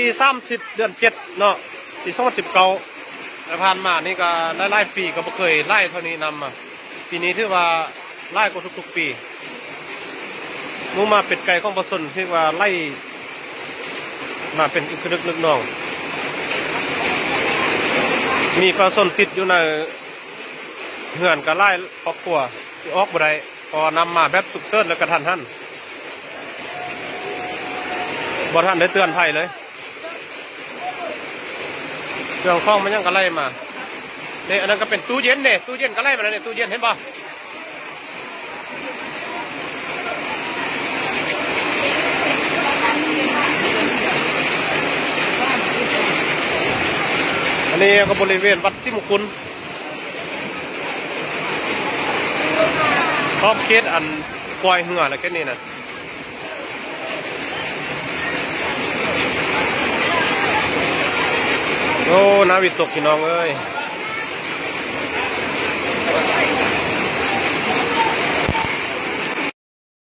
ທີສາມສິບ ເດືອນເຈັດເນາະ ປີສອງພັນສິບເກົ້າ ແລະ ຜ່ານມານີ້ກໍຫຼາຍໆປີກໍບໍ່ເຄີຍຫຼາຍເທົ່ານີ້ນຳ ປີນີ້ຖືວ່າຫຼາຍກວ່າທຸກໆປີ. ໝູມາເປັດໄກ່ຂອງປະຊາຊົນຖືວ່າໄຫຼມາເປັນອຶກກະນຶກນຶກໜ່ອງ. ມີປະຊາຊົນຕິດຢູ່ໃນເຮືອນກໍຫຼາຍຄອບຄົວ ຊິອອກບໍ່ໄດ້ ເພາະວ່ານຳມາແບບສຸກເສີນ ແລະ ກະທັນຫັນ ບໍ່ທັນໄດ້ເຕືອນໄພເລີຍ. ເຄື່ອງຂອງມັນຫຍັງກໍໄຫຼມາເດ້. ອັນນັ້ນກໍເປັນຕູ້ເຢັນເດ້ ຕູ້ເຢັນກໍໄຫຼມາແລ້ວເດ້ ຕູ້ເຢັນເຫັນບໍ່? ອັນນີ້ກໍບໍລິເວນວັດສີມຸງຄຸນ ຂອບເຂດອັນປ່ອຍເຮືອລະເຂດນີ້ນະ. ໂອ້ ໜ້າວິຕົກພີ່ນ້ອງເອີຍ.